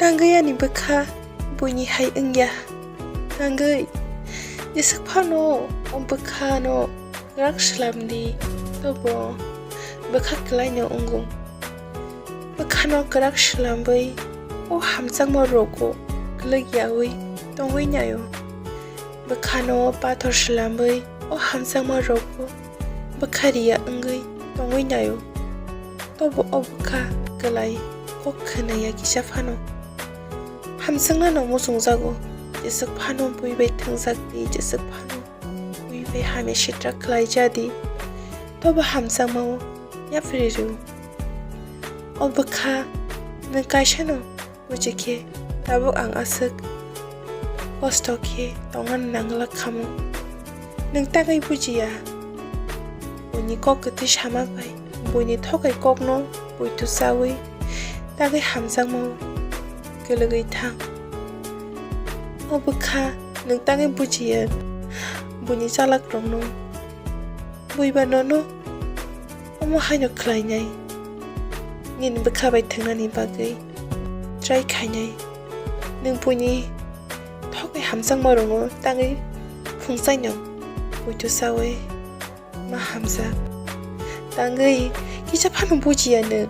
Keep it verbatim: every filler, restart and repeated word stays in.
Tangwi ani bwkha buini hai wngya. Tangwi jeswk phano o bwkhano kwrak swlamdi, tobo bwkha kwlaino wngo. Bwkhano kwrak swlamwi o hamjakma rogo kwlwk yaui tongwi naio. Bwkhano pathor swlamwi o hamjakma rogo bwkha riya wngwi tongwi naio. Tobo o bwkha kwlai kok khwnaya kisa phano. Hamjaknano muchungjago, jeswk phano bui bai thwngjak di, jeswk phano bui bai hamya sitra khlai ja di, tobo hamjakmao yapri rw. O bwkha nwng kaisano buji khe tabuk ang aswk kosto khe tongna nanglak khamu. Nwng tangwi bujiya, buini kok kwtwi sama bai buini thokai kokno poito chaui tangwi hamjakmao kwlwgwi thang. O bwkha nwng tangwi bujiya buini chalakrokno, buiba nono omo haino khlainai, nini bwkha bai thwngnani bagwi try khainai. Nwng buini thokai hamjakma rwngno tangwi phungchaino poito chaui ma hamjak. Tangwi kisa phano bujiya nwng